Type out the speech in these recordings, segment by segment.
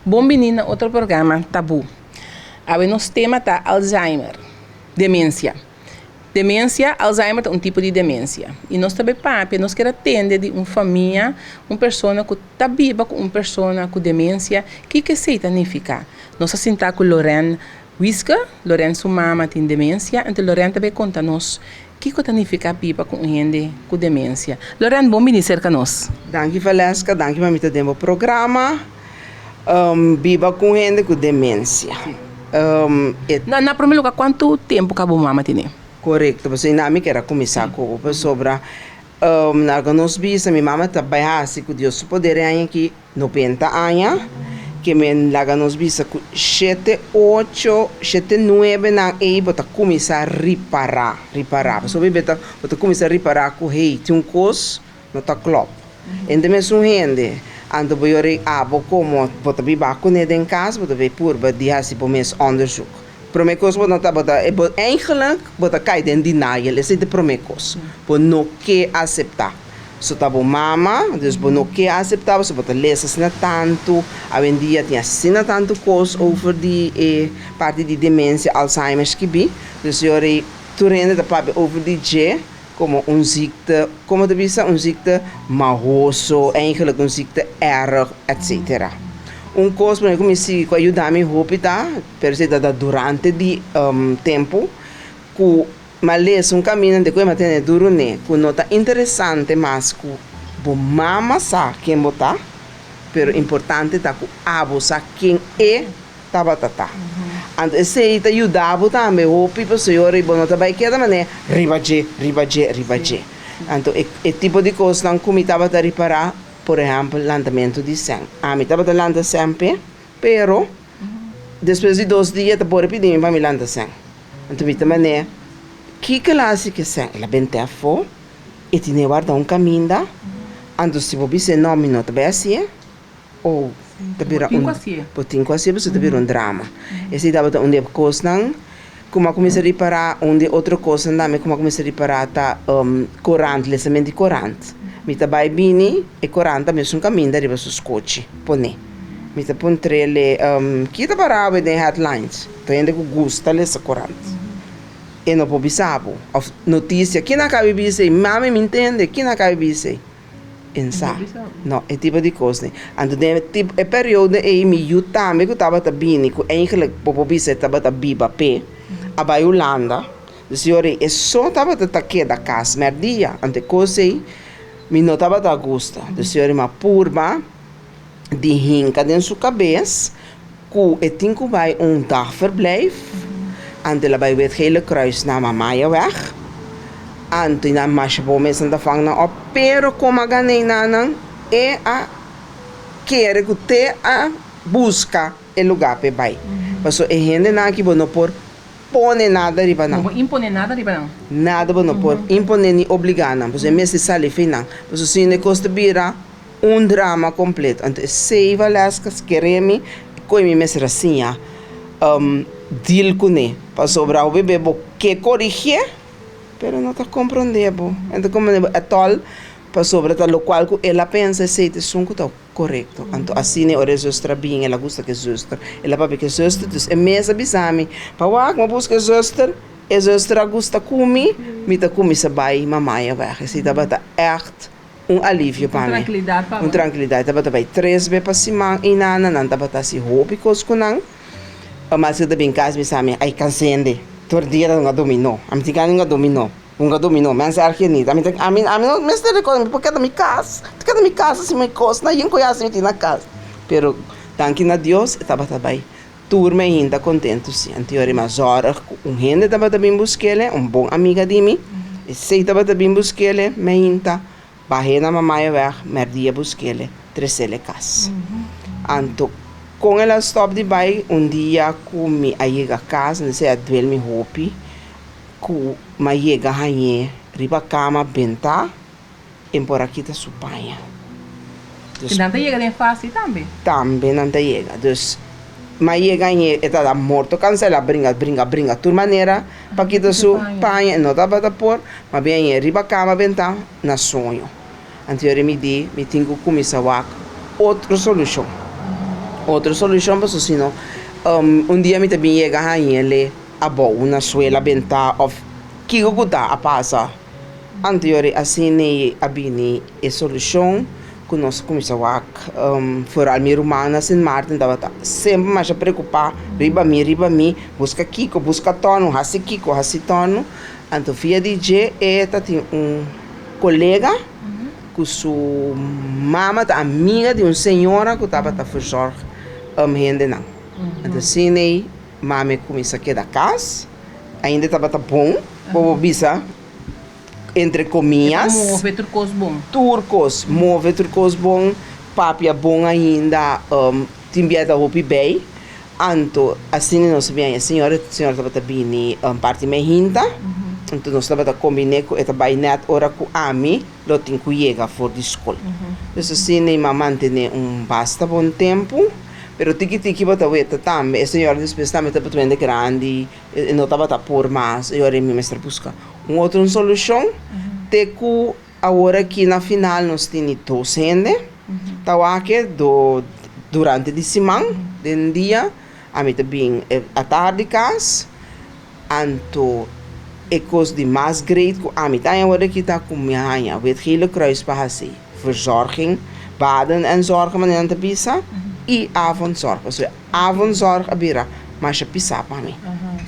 Bon bini na otro programa Tabú. Awe nos tema ta Alzheimer, demencia. Demencia, Alzheimer ta un tipo di demencia. Y nos ta bay papia, nos kier a tende di un famia, un persona cu ta biba cu un persona cu demencia, kico esey ta nifica. Nos a sinta cu Lorraine Wiske, Lorraine su mama tin demencia, anto Lorraine ta bay conta nos kico ta nifica biba cu un hende cu demencia. Lorraine, bon bini cerca nos. Danki Valeska, danki pa mi ta den bo programa. Biba ku un hende ku demensia. E. Na prome lugar kuantu tempu ka bo mama tene? Korekto, pasobra na mi kier a kuminsá ku bo pasobra na algu nos bisa mi mama ta bai hasi ku Dios su poder e aña aki 90 aña ke men laga nos bisa ku shete ocho shete nuebe nan ei bo ta kuminsá ripará ripará pasobra bo ta kuminsá ripará ku hey tin un kos No ta klop. Ente mesun hende, anto bo yora abo komo bo ta biba kuné den kas, bo ta bay purba di hasi bo mes onderzoek. Promé kos bo no ta, bo ta, bo eigenlijk bo ta kai den denial, esei ta e promé kos. Bo no ke aseptá. So ta bo mama, dus bo no ke aseptá pasobra bo ta lesa asina tantu, awendia tin asina tantu kos over di e parti di demensia, Alzheimer skibí, dus yora tur hende ta papia over di dje. Como un ziekte, como ta bisa, un ziekte mahoso, eigenlijk un ziekte erg, etcetera. Un cos por cu mi sigui cu a yuda mi hopi ta, pero esey ta ta durante di tempo, cu mi a lesa un caminda de cu e mi a tene duro ne, cu no ta interesante mas cu bo mama sa ken bo ta, pero importante ta cu abo sa ken e tabata ta. Anto esei ta yuda bo tambe hopi pasobra ora bo no ta bai keda manera riba dje, riba dje, riba dje. Anto e e tipo di kosnan ku mi tabata ripará, por ehèmpel lantamentu di sèn. Ami tabata lanta sèn p'e, pero despues di dos dia ta por pidi mi pa mi lanta sèn. Anto mi ta manera, kiko el a hasi ku e sèn? El a bent'é afó, e tine warda un kaminda, anto si bo bis'é no mi no ta bai hasié. Oh, ta bira un, bo tin ku hasié pasobra ta bira un drama. Esei tabata un di e kosnan ku mi a kuminsá ripará. Un di e otro kosnan tambe ku mi a kuminsá ripará ta korant, lesament di korant. Mi ta bai bini e korant ta mesun kaminda riba su skochi poné. Mi ta puntr'el ki ta pará awe den headlines? Ta hende ku gusta lesa korant. E no por bisa bo. Òf notisia, kina a kabi bisa ei? Mami mi ntende, kina a kabi bisa ei? Pensa. No, e tipo di kos ni. Anto den e tipo, e periodo ei mi yu tambe ku tabata bini, ku eigenlijk bo por bisa e tabata biba p'e, a bai Hulanda. Dus e ora ei e so tabata ta keda kas mèrdia. Anto e kos ei mi no tabata gusta. Dus e ora ei mi a purba di hinka den su kabes ku e tin ku bai un dagverblijf, anto el a bai Wit Gele Kruis na Mamayaweg, anto nan masha bon mes nan ta vang nan op, pero komo a gana einanan e a kere ku te a buska e luga p'e bai, pasobra e hendenan aki bo no por pone nada riba nan. No por impone nada riba nan. Nada bo no por impone ni obliga nan, pasobra e mester sali fi nan, pasobra si no e kos ta bira Un drama completo. Anto esey Valeska kere mi cu mi mester a siña deal cune. Pasobra hopi be bo ke corigie pero no ta comprende bo. E no ta comprende bo at all pasobra ta locual cu el a pensa esey ta esun cu ta corecto. Anto asina ora e zuster a bin el a gusta cu e zuster. El a papia cu e zuster dus e mes a bisa mi pa wak mi a busca e zuster. E zuster a gusta cu mi, mi ta cuminsa bay mamaya weg. Esey tabata echt. Un alivio pa Un mi. trankilidat pa Un bo. trankilidat. Tabata bai tres be pa siman i nana nan tabata hasi hopi kos ku nan. Mas ku ta bin kas mi sa mi ai kansende. Tur dia ta hunga dominó. Ami tin gana di hunga dominó. Hunga dominó. Mens erg niet. Ami ta ami ami no mester rekorda mi por keda mi kas. Ta keda mi kas hasi mi kosnan yen ku hasi mi tin na kas. Pero danki na Dios e tabata bai tur mi ainda kontentu si. Anto yori mas zòrg ku un hende tabata bin busk'el, un bon amiga di mi, esei tabata bin busk'el, mi ainda bah'é na Mamayaweg, mèrdia busk'el, tres'el e kas. Anto kon el a stòp di bai, un dia ku mi a yega kas, esei a duel mi hopi, ku mi a yega hañ'é riba kama bentá, en por a kita su paña. Dus Nan ta yega den fase tambe. Tambe nan ta yega. Dus m'a yega i e tabata morto kansa, el a bringa, bringa, bringa tur manera pa kita su paña, e no tabata por, m'a bin hañ'é riba kama bentá na soño. Anto yori mi di, mi tin ku kuminsá wak otro solushon, otro solushon pasobra si no un dia mi ta bin yega hañ'é abou na suela bentá òf kiko ku ta a pasa. Anto yori asina a bini e solushon ku nos a kuminsá wak. Foral mi ruman na Sint Maarten tabata semper masha preokupá riba mi, riba mi, buska kiko, buska tònu, hasi kiko, hasi tònu. Anto via di dje e ta tin un kolega ku su mama ta amiga di un señora ku tabata verzorg hendenan. Anto asina ei mami a kuminsá keda kas, ainda e tabata bon, bo por bisa entre comillas. E ta move tur kos bon. Tur kos, move tur kos bon, papia bon ainda, tin bia ta hopi bei. Anto asina nos a bin haña señora, e señora tabata bini parti mei hinta, anto nos tabata kombiné ku e ta bai nèt ora ku ami lo tin ku yega for di skol. Dus asina mi a mantené un basta bon tempu, pero tiki tiki bo ta weta tambe e señora despues tambe tabata wende grandi, e no tabata por mas, i ora mi mester buska un otro solushon te ku awor aki na final nos tini dos hende ta wak do durante di siman den dia ami ta bin atardi kas anto e kos di mas great ku ami ta haña awor aki ta ku mi a haña Wit Gele Kruis pa hasi verzorging baden en zorgen manera nan ta bisa i avondzorg pasobra Avondzorg a bira masha pisá pa mi.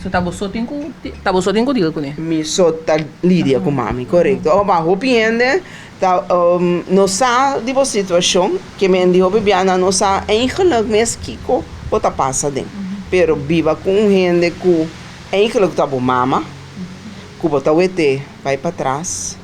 So ta bo so tin ku ta bo so tin ku deal kuné? Mi so ta lidia ku mami, korekto. Oh, ma hopi hende ta no sa di bo situashon, ke men di hopi bia nan no sa eigenlik mes kiko bo ta pasa den. Pero biba ku un hende ku eigenlik ta bo mama, ku bo ta wete bai patras,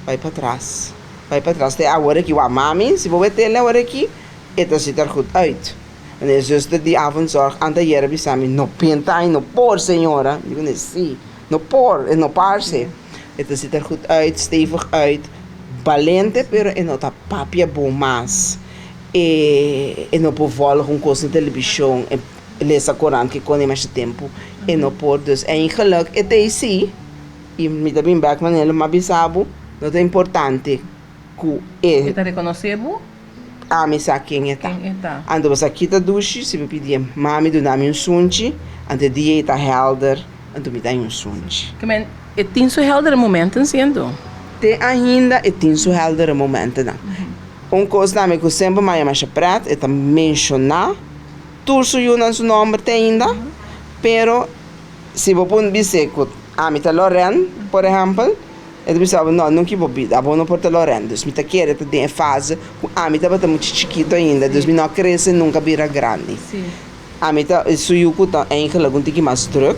bai patras, bai patras te awor aki wak mami, si bo wet'el awor aki e ta ziet er goed uit. En e zuster di avondzorg anteayer a bisa mi, No pinta ay, no por señora. Mi di, Si, no por, e no parse. E ta ziet er goed uit, stevig uit, balente, pero e no ta papia bon mas. E e no por volg un kos na telebishon, e lesa korant ke kone masha tempu, e no por. Dus eigenlijk e ta ei si, i mi ta bin bek manera lo mi a bisa bo, no ta importante ku e. E ta rekonosé bo? Ami sa ken e ta. Ken e ta. Anto bo sa ki ta dushi si bo pidi e mami duna mi un sunchi, anto e dia ei ta helder, anto mi ta haña un sunchi. Ke men e tin su heldere momenten siento? Te ainda e tin su heldere momentennan. Un kos tambe ku semper mi a haña masha pret, e ta menshoná tur su yunan su nòmber te ainda, pero si bo pun bis'é ku ami ta Loren, por ehèmpel, E ta bisa bo, No, nunca bo bida, abo no por ta Loren. Dus mi ta kere ta den e fase ku ami tabata mucha chikito ainda, dus mi no a krese nunca bira grandi. Ami ta, su yu ku ta eigenlijk un tiki mas druk,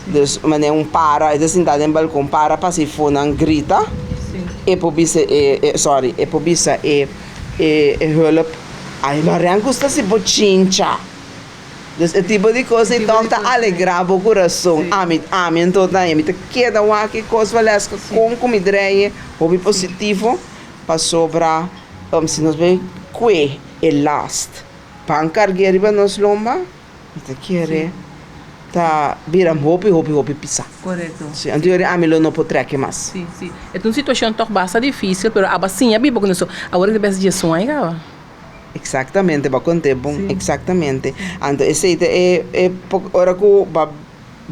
dus manera un para, e ta sinta den balkon, para pasa e fonan grita, e por bisa e, e, sorry, e por bisa e, e hulp, Ay Loren gusta si bochincha. Dus e tipo di kos ei tòg ta alegrá bo kurason. Ami, ami anto ta mi ta keda wak e kos Valeska kon ku mi drei hopi positivo pasobra si nos bai kue e last pan karg'é riba nos lomba mi ta kere ta bira hopi hopi hopi pisá. Korekto. Si, anto yori ami lo no por trèk e mas. Si, si. E ta un situashon tòg basta difísil pero aba siña biba ku nos. Awor e ta bes djesun ai kaba. Exactamente, bo a conté bon, exactamente. Anto esey ta e e ora cu bo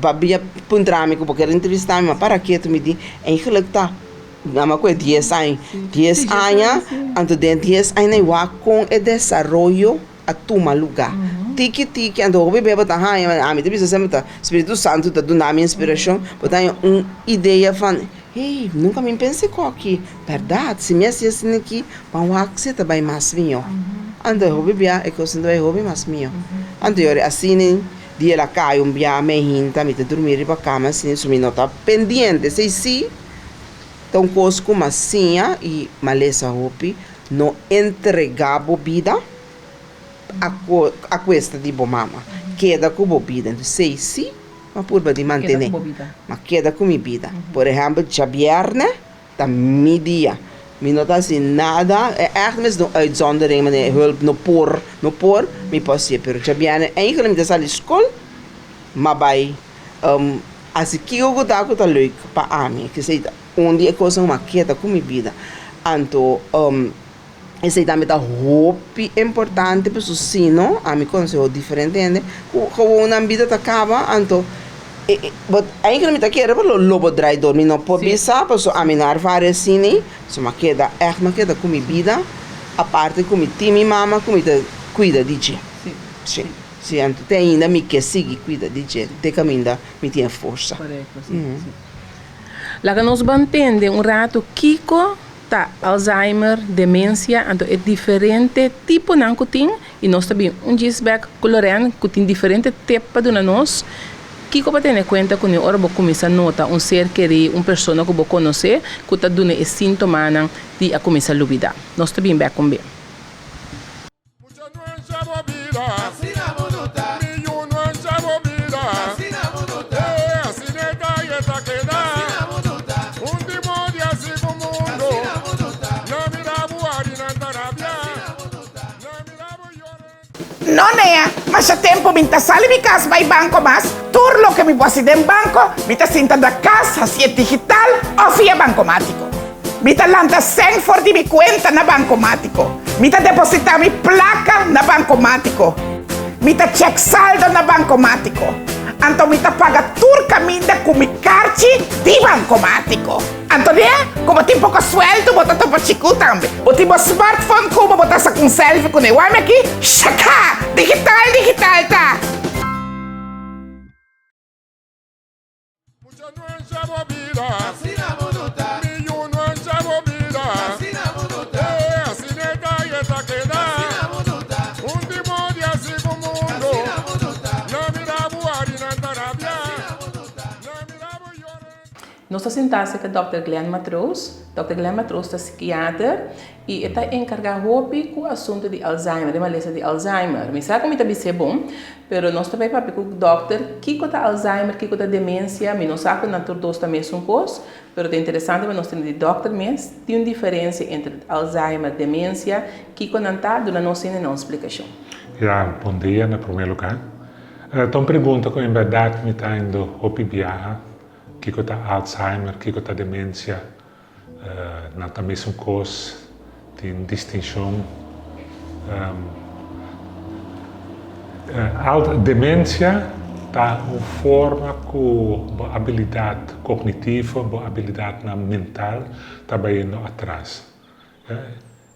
a bia puntra mi cu bo kier entrevista mi, mi a para ketu, mi di, eigenlijk ta nan a cu e dies aña, dies aña, anto den dies aña nan wak con e desaroyo a tuma luga. Tiki tiki, anto hopi bia bo ta haña, ami ta bisa semper ta Spiritu Santo ta duna mi inspiracion, bo ta haña un idea van, hey, nunca mi pensa e coki, berdad, si mi haci asina aki, Pan wak si ta bai mas mihó. Anto e hopi bia e kosnan ta bai hopi mas mihó. Anto yori asina di el a kai un bia me hinta mi ta durmi riba kama asina so mi no ta pendiente. Esei si ta un kos ku m'a siña i m'a lesa hopi, no entregá bo bida a kuesta di bo mama. Keda ku bo bida. Entonces esei si m'a purba di mantené. M'a keda ku mi bida. Por ehèmpel djabièrnè. Ta mi dia. Mi no ta hasi nada, e ègt mester un uitzondering manera hulp no por, no por, mi por hasié, pero djabièrnè eigenlijk mi ta sali skol, m'a bai hasi kiko ku ta ku ta leuk pa ami, esei ta un di e kosnan ku m'a keda ku mi bida. Anto esei tambe ta hopi importante pasobra si no, ami konseho diferente hende ku gewoon nan bida ta kaba, anto Bo eigenlijk mi ta kere pa lo lobo draai door mi no por bisa pasobra ami no a ervaar asina so mi a keda echt mi a keda ku mi bida aparte ku mi tin mi mama ku mi ta kuida di dje si si anto te ainda mi ke sigui kuida di dje te kaminda mi tin e forsa. Laga nos ban tende un rato kiko ta Alzheimer, demensia, anto e diferente tiponan ku tin i nos ta bin un djis bek ku Lorène ku tin diferente tip pa duna nos kiko pa tene kuenta kuné ora bo kuminsá nota un ser kerí, un persona ku bo konosé ku ta duna e síntomanan di a kuminsá lubidá. Nos ta bin bek un be. No nea, masha tempu mi n'ta sali mi kas bai banko mas, tur loke mi bo hasi den banko, mi ta sinta na kas hasié digital òf via bankomátiko. Mi ta lanta sèn for di mi kuenta na bankomátiko. Mi ta depositá mi plaka na bankomátiko. Mi ta chèk saldo na bankomátiko. Anto mi ta paga tur kaminda ku mi karchi di bankomátiko. Anto nea, ku bo tin poko suèldu bo ta topa chiku tambe. Bo tin bo smartphone ku bo, bo ta saka un selfie kuné. Wak mi aki? Shaka! Digital, digital ta! Nos ta sintá serka Dòkter Glenn Matroos. Dòkter Glenn Matroos ta sikiater i e ta enkargá hopi ku asuntu di Alzheimer, e malesa di Alzheimer. Mi sa ku mi ta bis'é bon, pero nos ta bai papia ku dòkter kiko ta Alzheimer, kiko ta demensia. Mi no sa ku nan tur dos ta mesun kos, pero ta interesante pa nos tende di dòkter mes tin un diferensia entre Alzheimer, demensia, kiko nan ta, duna nos hende nan un splikashon. Ya, bon dia na promé lugá. Ta un pregunta ku en bèrdat mi ta hendo hopi biaha. Kiko ta Alzheimer, kiko ta demensia, nan ta mesun kos, tin distinshon. Demensia ta un forma ku bo abilidat kognitivo, bo abilidatnan mental ta bayendo atras.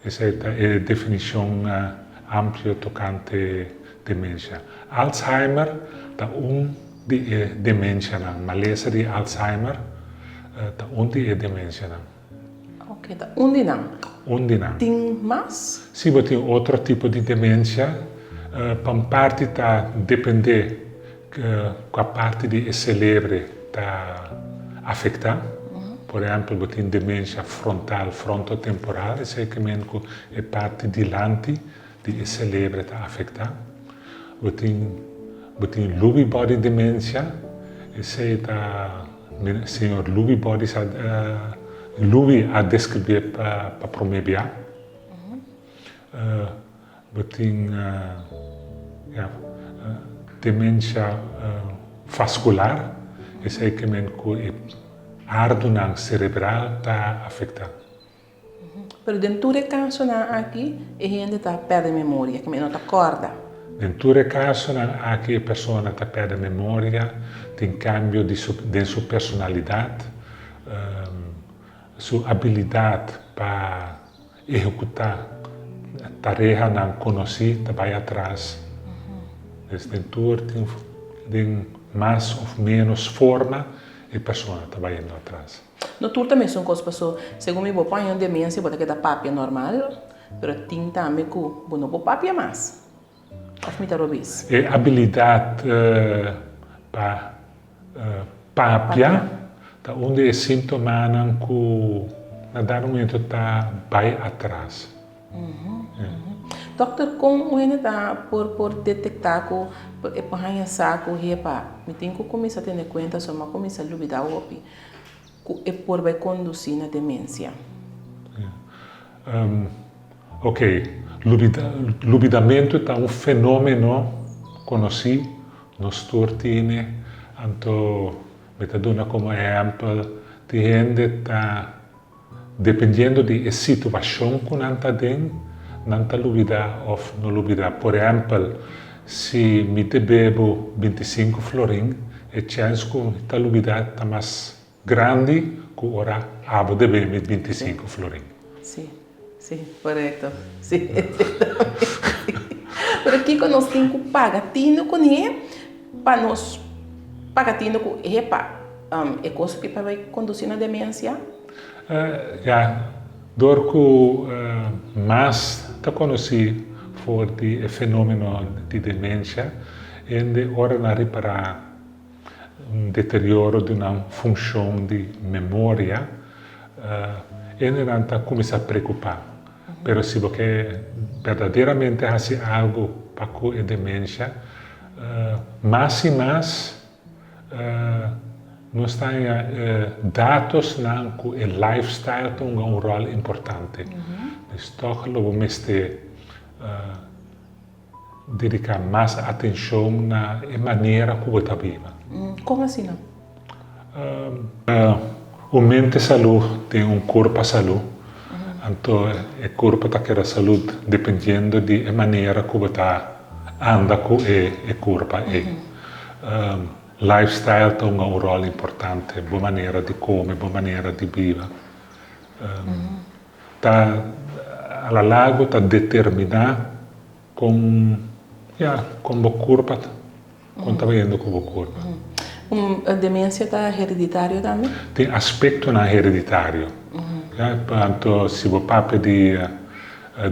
Esei ta e definishon amplio tokante demensia. Alzheimer ta un di e demenshanan. Malesa di Alzheimer ta un di e demenshanan. Oke, ta un di nan. Un di nan. Tin mas? Si, bo tin otro tipo di demensia. Pa un parti ta depende Kua parti di e selebre ta afektá? Por ehèmpel, bo tin demensia frontal, frontotemporal, esei ke men ku e parti dilanti di e selebre ta afektá. Bo tin bo tin Lewy body demensia, esei ta señor Lewy body sa Lewy a deskribié pa promé bia. Bo tin ya demensia vaskular, esei ke men ku e ardunan serebral ta afektá. Pero den tur e kasonan aki e hende ta pèrdè memoria, ke men no ta kòrda. Den tur e kasonan aki e persona ta pèrdè memoria, tin kambio di su den su personalidat, su abilidat pa Ehekutá tareanan konosí ta bai atras. Des den tur tin den mas òf ménos forma e persona ta bayendo atras. No tur ta mesun kos paso segun mi bo por haña un demensia bo ta keda papia normal pero tin tambe ku bo no por papia mas òf mi ta robes. E abilidat pa Papia ta un di e sintomanan ku na dado momento ta bai atras. Dokter, kon un hende ta por por detektá ku e por haña sa ku hepa mi tin ku kuminsá tene kuenta so mi a kuminsá lubidá hopi ku e por bai kondusí na demensia? Ok, lubidamentu ta un fenómeno konosí, nos tur tine, anto mi ta duna komo ehèmpel, tin hende ta dependiendo di e situashon ku nan ta den, nan ta lubidá òf no lubidá. Por ehèmpel, si mi debe bo bintisinku florin, e chèns ku mi ta lubidá ta mas Grandi ku ora abo debe mi 25 florin. Sí, sí, korekto. Sí, Pero kiko nos tin ku paga tinu kuné pa nos paga tinu ku epa e kos aki pa bai kondusí na demensia? Ya, dor ku mas ta konosí for di e fenómeno di demensia, hende ora nan ripará Un deterioro di nan funshon di memoria, hendenan ta kuminsá preokupá. Pero si bo ke berdaderamente hasi algu pa ku e demensha, mas i mas nos ta haña datosnan ku e lifestyle ta hunga un ròl importante. Dus tòg lo bo mester Dediká mas atenshon na e manera ku bo ta biba. Kon asina? Un mente salú den un kurpa salú. Anto e kurpa ta keda salú dependiendo di e manera ku bo ta anda ku e kurpa ei. Lifestyle ta hunga un ròl importante, bo manera di kome, bo manera di biba. Ta a la largo ta determiná kon, ya, kon bo kurpa ta, kon ta bayendo ku bo kurpa. Un demensia ta hereditario tambe? Tin aspektonan hereditario. Ya, anto si bo papia di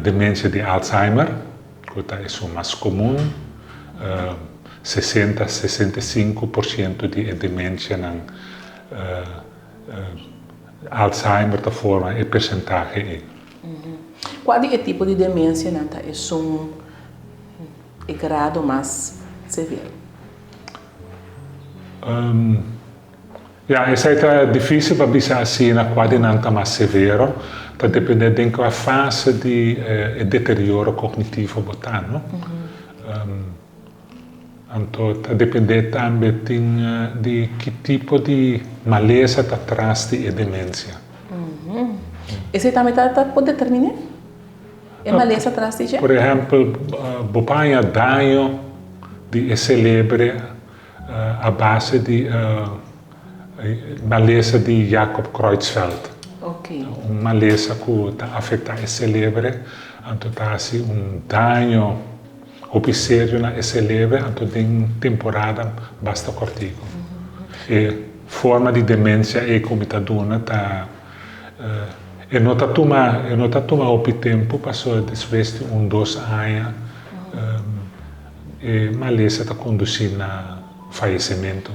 demensia di Alzheimer, ku ta esun mas komun, 60, 65% di e demensianan Alzheimer ta forma e persentahe ei. Kua di e tipo di demensianan ta esun e grado mas severo? Ya, esei ta difísil pa bisa asina kua di nan ta mas severo. Ta dependé den kua fase di e deterioro kognitivo bo ta, no? Anto ta dependé tambe tin di ki tipo di malesa ta tras di e demensia. Esei tambe ta ta por determiné e malesa tras di dje? Por ehèmpel, bo por haña daño di e selebre a base di malesa di Jakob Creutzfeldt. Un malesa ku ta afektá e selebre, anto ta hasi un daño. Hopi serio na e selebre anto den temporada basta kortiku. E forma di demensia ei ku mi ta duna ta e no ta tuma e no ta tuma hopi tempu pasobra despues di un dos aña e malesa ta kondusí na fayesementu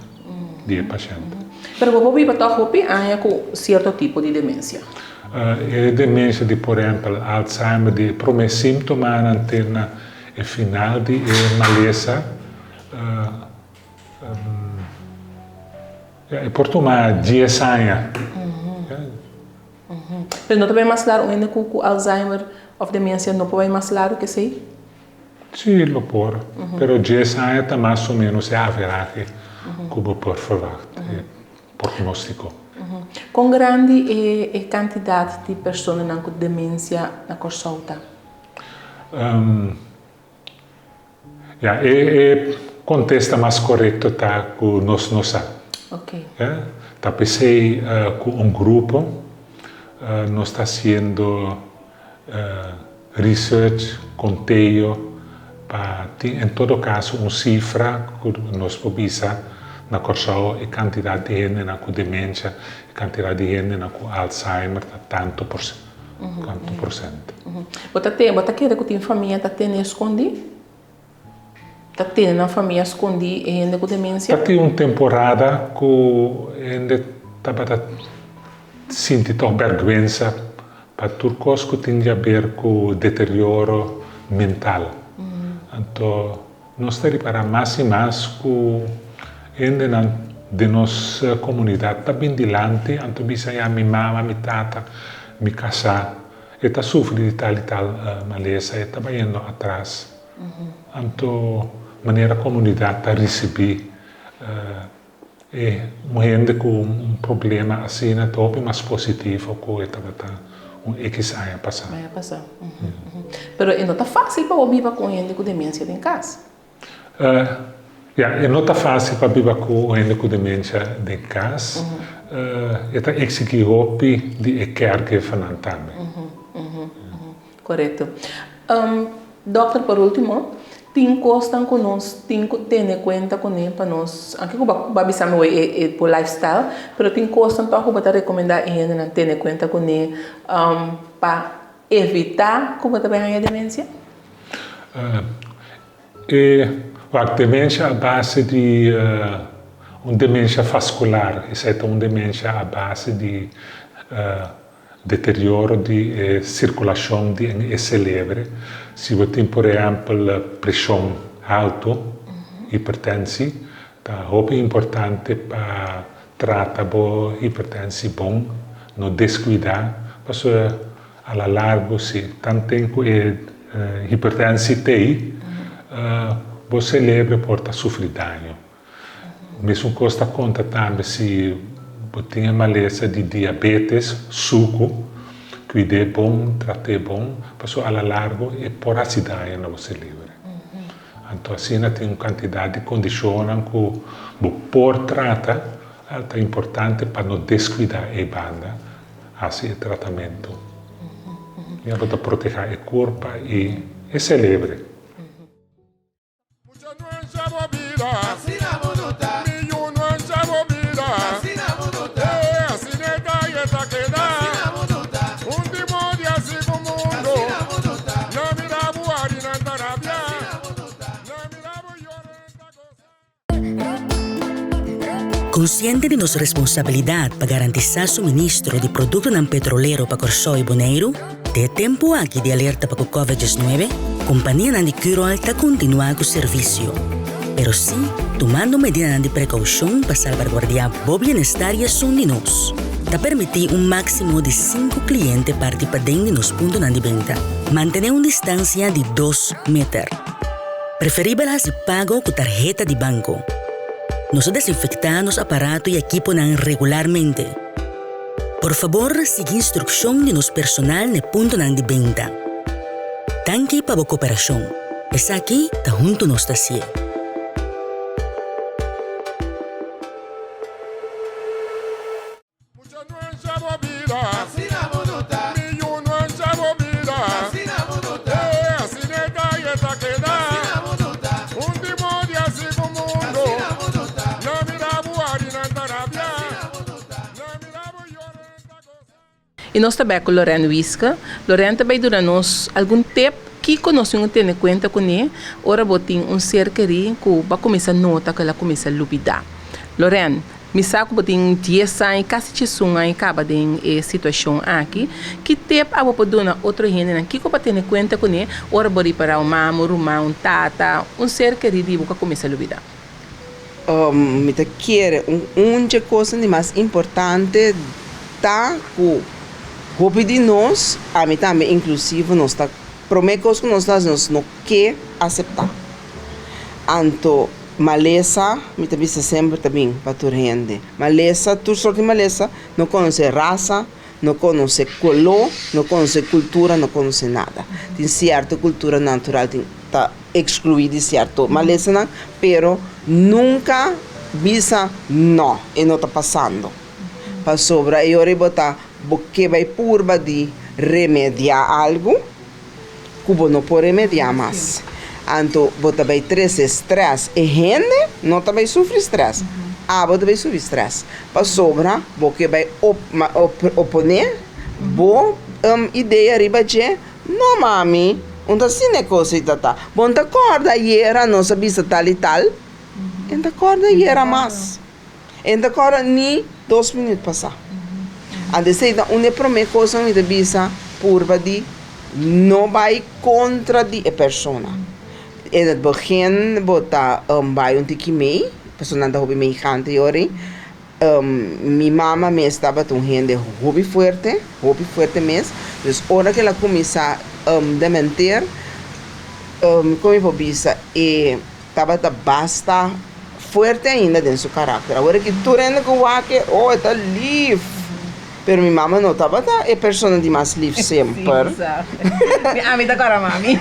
di e pashènt. Pero bo por biba tòg hopi aña ku sierto tipo di demensia? E demensia di por ehèmpel Alzheimer di e promé símtomanan te na e final di e malesa e por tuma dies aña. Pero no ta bai mas largu un hende ku Alzheimer òf demensia no por bai mas largu ke esei? Sí, lo por. Pero dies aña ta mas o ménos e averahe ku bo por ferwagt, e prognóstiko. Kon grandi e kantidat di personanan ku demensia na Kòrsou ta? Ya, e kontesta mas korekto ta ku nos no sa. Ta p'esei ku un grupo nos ta hasiendo Research, konteo, pa tin en todo kaso un sifra ku nos por bisa na Kòrsou e kantidat di hendenan ku demensha, e kantidat di hendenan ku Alzheimer ta tantu por tantu porsènt. Bo ta bo ta kere ku tin famia ta tene skondí? Ta tene nan famia skondí e hende ku demensia? Ta tin un temporada ku hende tabata sinti tòg bèrgwensa pa tur kos ku tin di aber ku deterioro mental. Anto nos ta ripará mas i mas ku hendenan den nos komunidat ta bin dilanti anto bisa ya mi mama, mi tata, mi kasá. E ta sufri di tal i tal malesa, e ta bayendo atras. Anto manera komunidat ta risibí e un hende ku un problema asina ta hopi mas positivo ku e tabata un ekis aña pasá. Aña pasá. Pero e no ta fásil pa bo biba ku un hende ku demensia den kas. Ya, e no ta fásil pa biba ku un hende ku demensia den kas. E ta eksigí hopi di e caregivernan tambe. Korekto. Dòkter, por último, tin kosnan ku nos tin ku tene kuenta kuné pa nos, anke ku bo a bisa mi wei e bo lifestyle, pero tin kosnan tòg ku bo ta rekomendá e hendenan tene kuenta kuné pa evitá ku bo ta bai haña demensia? E wak demensia a base di un demensia vaskular, esei ta un demensia a base di deterioro di e sirkulashon di e selebre. Si bo tin por ehèmpel preshon haltu, hipertensi, ta hopi importante pa trata bo hipertensi bon, no deskuidá, pasobra A la largo si tanten ku e hipertensi t'ei, bo selebre por ta sufri daño. Mesun kos ta konta tambe si bo tin e malesa di diabetes, suku, kuid'é bon, trat'é bon, pasobra a la largo e por hasi daño na bo selebre. Anto asina tin un kantidat di kondishonnan ku bo por trata, ta importante pa no deskuidá e banda. Hasi e tratamentu. Ya bo ta protehá e kurpa i e selebre. Konsiente di nos responsabilidat pa garantisá suministro di produktonan petrolero pa Kòrsou i Boneiru, den e tempu aki di alerta pa ku Covid diesnuebe, kompanianan di Curoil ta kontinuá ku servisio, pero sí tumando medidanan di prekoushon pa salbaguardiá bo bienestar i esun di nos. Ta permití un máksimo di sinku kliente parti paden di nos puntonan di benta. Mantené un distansia di dos meter. Preferibel hasi pago ku tarheta di banko. Nos ta desinfektá nos aparato i ekiponan regularmente. Por fabor sigui instrukshon di nos personal na e puntonan di benta. Danki pa bo koperashon. Esaki ta huntu nos ta hasié. I nos ta bai ku Loren Wiske. Loren ta bai duna nos algun tep kiko nos tin ku tene kuenta kuné ora bo tin un ser kerí ku bo a kuminsá nota ku el a kuminsá lubidá. Loren, Mi sa ku bo tin dies aña, kasi diesun aña kaba den e situashon aki. Ki tep abo por duna otro hendenan? Kiko pa tene kuenta kuné ora bo ripará un mama, un ruman, un tata, un ser kerí di bo ku a kuminsá lubidá? Mi ta kere un un dje kosnan di mas importante ta ku hopi di nos, ami tambe inklusivo, nos ta promé kos ku nos ta hasi nos no ke aseptá. Anto malesa, mi ta bisa semper ta bin pa tur hende. Malesa, tur sort di malesa, no konosé rasa, no konosé koló, no konosé kultura, no konosé nada. Tin sierto kultura natural tin ta ekskluí di sierto malesanan, pero nunka bisa no, e no ta pasando. Pasobra e ora bo ta bo ke bai purba di remediá algu. ku bo no por remediá mas. Anto bo ta bai trese strès. E hende no ta bai sufri strès, abo ta bai sufri strès. Pasobra bo ke bai oponé bo idea riba dje, No mami, un ta asina e kos ei ta ta. Bo no ta kòrda ayera nos a bisa tal i tal? E no ta kòrda ayera mas. E no ta kòrda ni dos minüt pasá. Anto esei ta un di e promé kosnan mi ta bisa purba di no bai kontra di e persona. In het begin bo ta bai un tiki mei, pasobra nan ta hopi meigante yori. Mi mama mes tabata un hende hopi fuerte, hopi fuerte mes. Dus ora ku el a kuminsá dementer, kon mi por bisa, e tabata basta fuerte ainda den su karakter. Awor aki tur hende ku wak e, oh e ta lif. Pero mi mama no tabata e persona di mas lif semper. Mi ami ta kòrda mami.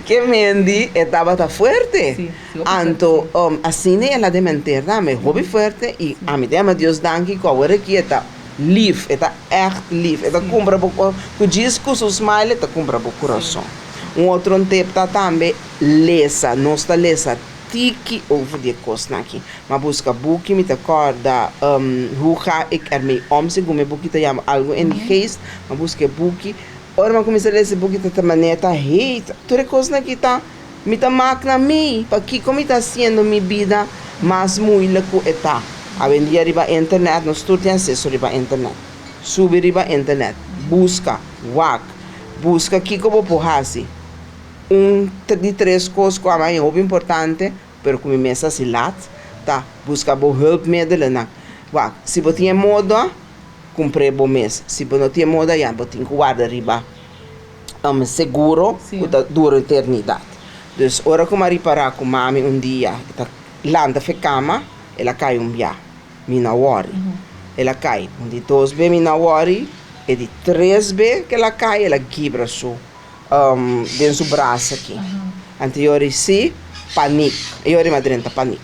Ke mendi e tabata fuerte. Anto asina el a dementer tambe, hopi fuerte i ami ta yama Dios danki ku awor aki e ta lif, e ta ègt lif, e ta kumpra bo ku djis ku su smile e ta kumpra bo kurason. Un otro tip ta tambe lesa, nos ta lesa tiki over di e kosnan aki, m'a buska buki mi ta kòrda Hoe ga ik ermee om segun e buki ta yama algu in die geest, m'a buska e buki, ora m'a kuminsá lesa e buki ta ta manera ta hey tur e kosnan aki ta. Mi ta mak na mi, pakiko mi ta hasiendo mi bida mas muilik ku e ta? Awendia riba internet, nos tur tin aseso riba internet. Subi riba internet, buska, wak, buska kiko bo por hasi. Un di tres kos ku a mi hopi importante, pero ku mi mes hasi lat, ta buska bo hulpmiddelennan. Wak, si bo tin e moda, kumpr'é bo mes. Si bo no tin e moda, ya bo tin ku warda riba. Seguro ku ta dura eternidat. Dus ora ku mi a ripará ku mami un dia e ta lanta fe kama, el a kai un bia. Mi no a wòri. El a kai un di dos be mi no a wòri, e di tres be ku el a kai el a kibra su den su bras aki. Anto yori si panik, e yori mi a drenta panik.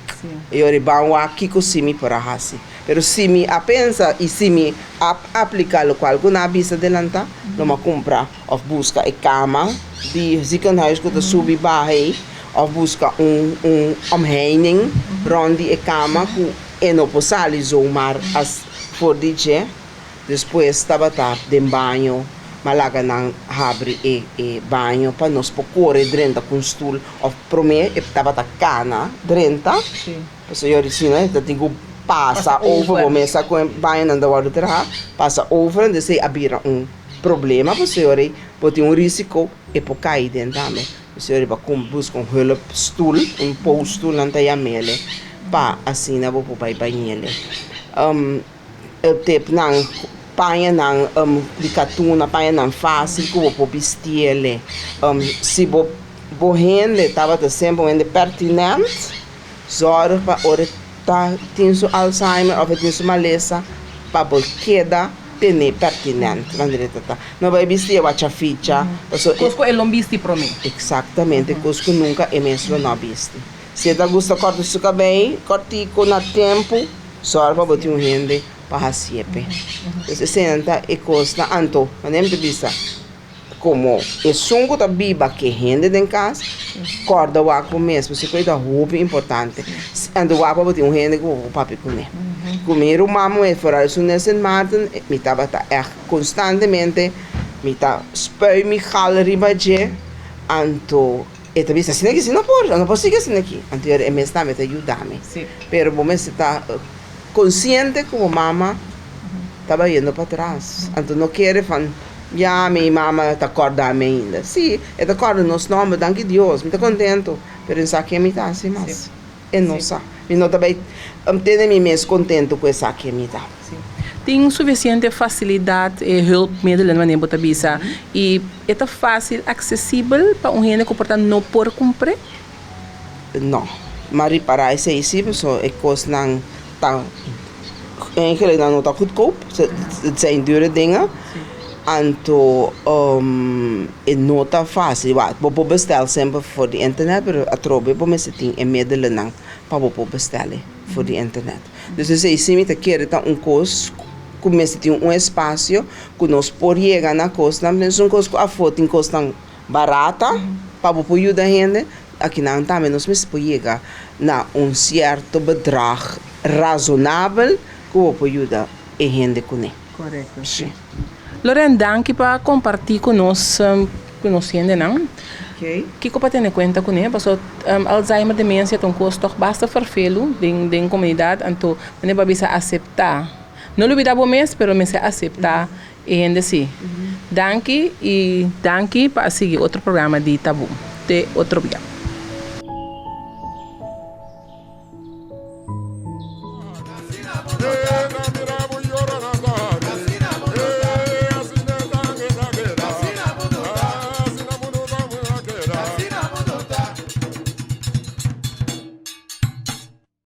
E yori ban wak kiko si mi por a hasi. Pero si mi a pensa i si mi a apliká lokual ku nan a bisa delantá, lo mi a kumpra òf buska e kama di ziekenhuis ku ta subi baha ei, òf buska un un omheining rònt di e kama ku e no por sali zomaar as for di dje. Despues tabata den baño, mi a laga nan habri e e baño pa nos por kore drenta ku un stul òf promé e tabata kana drenta. Pasobra yo di si no e ta tin ku pasa over bo mesa ku e bañonan ta wòrdu traha, pasa over, entonces ei a bira un problema pasobra ei bo tin un risiko e por kai den tambe. Pasobra riba ku buska un hulpstoel, un postoel nan ta yam'ele, pa asina bo por bai bañ'ele. E tepnan, pañanan di katuna, pañanan fásil ku bo por bisti'ele. Si bo bo hende tabata semper un hende pertinent, Zòrg pa ora e ta tin su Alzheimer òf e tin su malesa pa bo keda tene pertinent manera e ta ta. No bai bisti e wacha ficha paso e. Kos ku e lo bisti promé. Eksaktamente, kos ku nunka e mes lo no bisti. Si e ta gusta kòrta su kabei kòrtiku na tempu, zòrg pa bo tin un hende pa hasié p'e. Pues eseinan ta e kosnan. Anto, manera mi ta bisa. Komo esun ku ta biba ke hende den kas, kòrda wak bo mes, pasobra ku e ta hopi importante. Anto wak pa bo tin un hende ku bo por papia kuné. Ku mi ruman muhé foral esun den Sint Maarten, mi tabata ègt konstantemente mi ta spui mi gal riba dje, anto e ta bisa asina aki si no por, no por sigui asina aki. Anto e mes tambe ta yuda mi. Pero bo mester ta konsiente ku bo mama ta bayendo patras, anto no kere van. Ya mi mama ta kòrda mi ainda. Sí, e ta kòrda nos nòmber, danki Dios, mi ta kontentu. Pero e sa ken mi ta hasi mas. E no sa. Mi no ta bai tene mi mes kontentu ku e sa ken mi ta. Sí. Tin sufisiente fasilidat e hulpmiddelen wanneer bo ta bisa i e ta fásil aksesibel pa un hende ku por ta no por kumpr'é? No. Mi a ripará esei sí, pasobra e kosnan ta Eigenlijk nan no ta goedkoop, het zijn dure dingen. Anto e no ta fácil. Wak, bo por bestel semper for di internet, pero atrobe bo mester tin e middelennan pa bo por bestel e for di internet. Dus esei si mi ta kere ta un kos ku mester tin un espasio ku nos por yega na kosnan, mesun kos ku afó tin kosnan barata pa bo por yuda hende, akinan tambe nos mester por yega na un sierto bedrag razonabel ku bo por yuda e hende kuné. Korekto, sí. Loren, danki pa kompartí ku nos, ku nos hendenan. Kiko pa tene kuenta kuné? Pasobra Alzheimer, demensia ta un kos tòg basta ferfelu den den komunidat, anto manera bo a bisa aseptá. No lubidá bo mes, pero mester aseptá E hende si. Danki y danki pa a sigui otro programa di Tabú. Te otro bia.